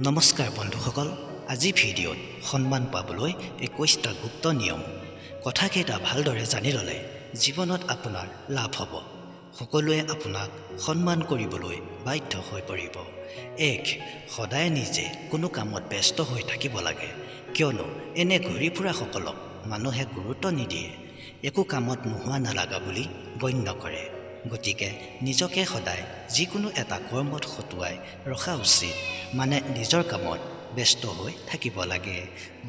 নমস্কাৰ বন্ধুসকল, আজি ভিডিঅ'ত সন্মান পাবলৈ 21টা গুপ্ত নিয়ম। কথাকেইটা ভালদৰে জানি ল'লে জীৱনত আপোনাৰ লাভ হ'ব। সকলোৱে আপোনাক সন্মান কৰিবলৈ বাধ্য হৈ পৰিব। 1, সদায় নিজে কোনো কামত ব্যস্ত হৈ থাকিব লাগে, কিয়নো এনে ঘূৰি ফুৰাসকলক মানুহে গুৰুত্ব নিদিয়ে, একো কামত নোহোৱা নালাগা বুলি গণ্য কৰে। গতিকে নিজকে সদায় যিকোনো এটা কৰ্মত খটুৱাই ৰখা উচিত, মানে নিজৰ কামত ব্যস্ত হৈ থাকিব লাগে।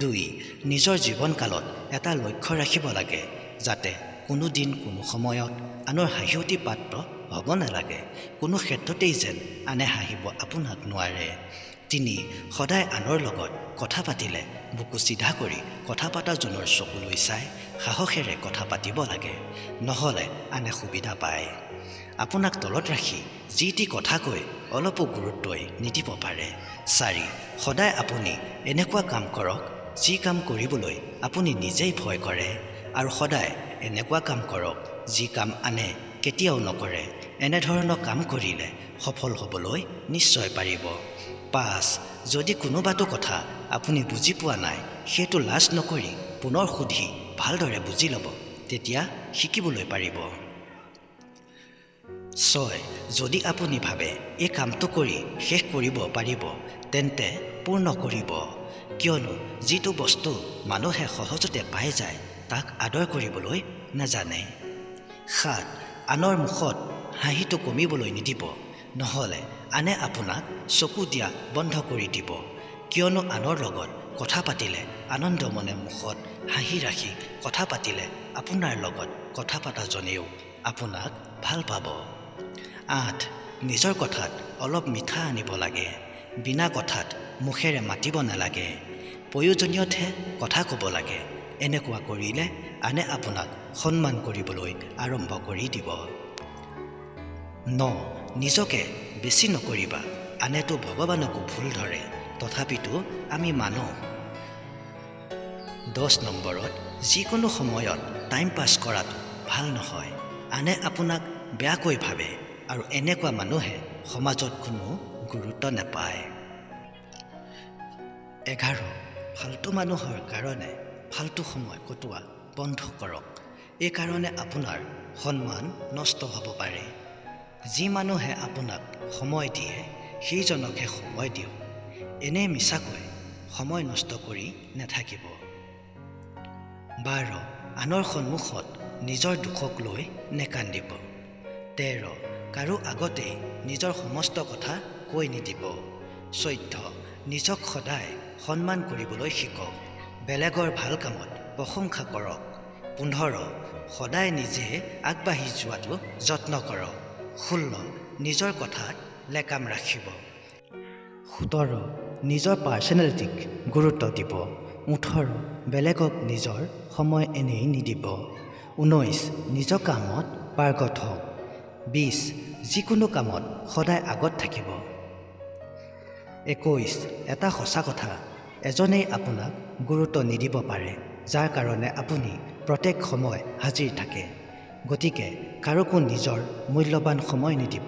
2, নিজৰ জীৱনকালত এটা লক্ষ্য ৰাখিব লাগে, যাতে কোনো দিন কোনো সময়ত আনৰ হাঁহিয়তি পাত্ৰ হ'ব নালাগে। কোনো ক্ষেত্ৰতেই যেন আনে হাঁহিব আপোনাক নোৱাৰে। 3, সদায় আনৰ লগত কথা পাতিলে বুকু চিধা কৰি কথা পতাজনৰ চকুলৈ চাই সাহসেৰে কথা পাতিব লাগে, নহ'লে আনে সুবিধা পায় আপোনাক তলত ৰাখি যি টি কথা কৈ অলপো গুৰুত্বই নিদিব পাৰে। 4, সদায় আপুনি এনেকুৱা কাম কৰক যি কাম কৰিবলৈ আপুনি নিজেই ভয় কৰে, আৰু সদায় এনেকুৱা কাম কৰক যি কাম আনে কেতিয়াও নকৰে। এনেধৰণৰ কাম কৰিলে সফল হ'বলৈ নিশ্চয় পাৰিব। 5, যদি কোনোবাটো কথা আপুনি বুজি পোৱা নাই, সেইটো লাজ নকৰি পুনৰ সুধি ভালদৰে বুজি ল'ব, তেতিয়া শিকিবলৈ পাৰিব। 6, যদি আপুনি ভাবে এই কামটো কৰি শেষ কৰিব পাৰিব, তেন্তে পূৰ্ণ কৰিব, কিয়নো যিটো বস্তু মানুহে সহজতে পাই যায় তাক আদৰ কৰিবলৈ নাজানে। 7, আনৰ মুখত হাঁহিটো কমিবলৈ নিদিব, নহ'লে আনে আপোনাক চকু দিয়া বন্ধ কৰি দিব, কিয়নো আনৰ লগত কথা পাতিলে আনন্দ মনে মুখত হাঁহি ৰাখি কথা পাতিলে আপোনাৰ লগত কথা পতাজনেও আপোনাক ভাল পাব। 8, নিজৰ কথাত অলপ মিঠা আনিব লাগে, বিনা কথাত মুখেৰে মাতিব নালাগে, প্ৰয়োজনীয়তহে কথা ক'ব লাগে। এনেকুৱা কৰিলে আনে আপোনাক সন্মান কৰিবলৈ আৰম্ভ কৰি দিব। 9, নিজকে বেছি নকৰিবা, আনেতো ভগৱানকো ভুল ধৰে, তথাপিতো আমি মানুহ। 10 নম্বৰত, যিকোনো সময়ত টাইম পাছ কৰাটো ভাল নহয়, আনে আপোনাক বেয়াকৈ ভাবে আৰু এনেকুৱা মানুহে সমাজত কোনো গুৰুত্ব নাপায়। 11, ফাল্টু মানুহৰ কাৰণে ফাল্টু সময় কটোৱা বন্ধ কৰক, এই কাৰণে আপোনাৰ সন্মান নষ্ট হ'ব পাৰে। যি মানুহে আপোনাক সময় দিয়ে সেইজনকহে সময় দিয়ক, এনেই মিছাকৈ সময় নষ্ট কৰি নাথাকিব। 12, আনৰ সন্মুখত নিজৰ দুখক লৈ নেকান্দিব। 13, কাৰো আগতেই নিজৰ সমস্ত কথা কৈ নিদিব। 14, নিজক সদায় সন্মান কৰিবলৈ শিকক, বেলেগৰ ভাল কামত প্ৰশংসা কৰক। 15, সদায় নিজে আগবাঢ়ি যোৱাটো যত্ন কৰক। 16, নিজৰ কথাত লেকাম ৰাখিব। 17, নিজৰ পাৰ্চনেলিটিক গুৰুত্ব দিব। 18, বেলেগক নিজৰ সময় এনেই নিদিব। 19, নিজৰ কামত পাৰ্গত হওক। 20, যিকোনো কামত সদায় আগত থাকিব। 21, এটা সঁচা কথা, এজনেই আপোনাক গুৰুত্ব নিদিব পাৰে, যাৰ কাৰণে আপুনি প্ৰত্যেক সময় হাজিৰ থাকে। গতিকে কাৰোকো নিজৰ মূল্যৱান সময় নিদিব।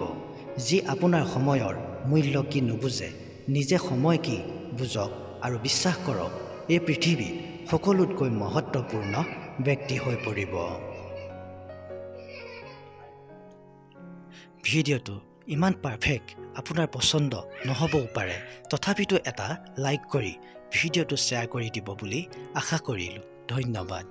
যি আপোনাৰ সময়ৰ মূল্য কি নুবুজে, নিজে সময় কি বুজক আৰু বিশ্বাস কৰক, এই পৃথিৱীত সকলোতকৈ মহত্বপূৰ্ণ ব্যক্তি হৈ পৰিব। ভিডিঅ'টো ইমান পাৰফেক্ট আপোনাৰ পচন্দ নহ'বও পাৰে, তথাপিতো এটা লাইক কৰি ভিডিঅ'টো শ্বেয়াৰ কৰি দিব বুলি আশা কৰিলোঁ। ধন্যবাদ।